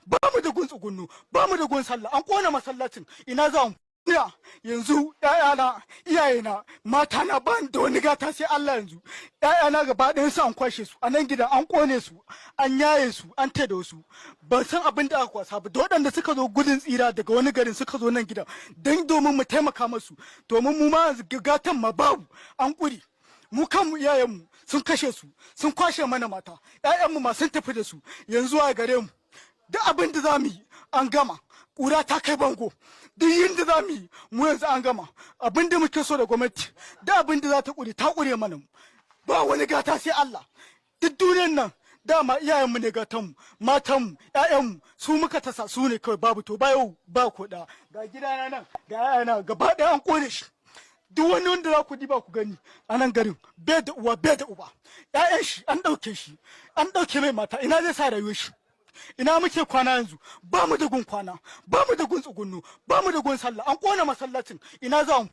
Ba mu da gun tsugunnu, ba mu da gun sallah, an kona masallacin, ina za mu? Ya yanzu ƴaƴana, iyayena, matana, ba da wani gata sai Allah. Yanzu ƴaƴana gaba ɗayan su an kwashe su a nan gidan, an kone su, an yaye su, an da wasu, ban san abin da aka kwasa ba, da waɗanda suka zo gudun tsira daga wani garin suka zo nan gidan don domin mu taimaka masu, domin mu ma yanzu gatan ma babu, an ƙuri mu kanmu. Iyayenmu sun kashe su, sun kwashe mana mata, ƴaƴanmu ma sun tafi da su. Yanzu a gare mu, duk abin da za mu yi an gama, ƙura ta kai bango. Duk yadda za mu yi mu yanzu an gama. Abin da muke so da gwamnati, duk abin da za ta ƙure, ta ƙure mana. Ba wani gata sai Allah. Duk duniyan nan dama iyayenmu ne gatanmu, matanmu, ƴaƴanmu, su muka tasa, su ne kawai babu. To ba yau ba ko da ga gidana nan ga ƴaƴana gaba ɗaya an ƙone shi. Duk wani wanda za ku diba ku gani a nan garin bai da uwa, bai da uba, ƴaƴan shi an ɗauke shi, an ɗauke mai mata, ina zai sa rayuwar shi? Ina muke kwana yanzu? Ba mu da gun kwana, ba mu da gun tsugunnu, ba mu da gun sallah, an kona masallacin, ina za mu?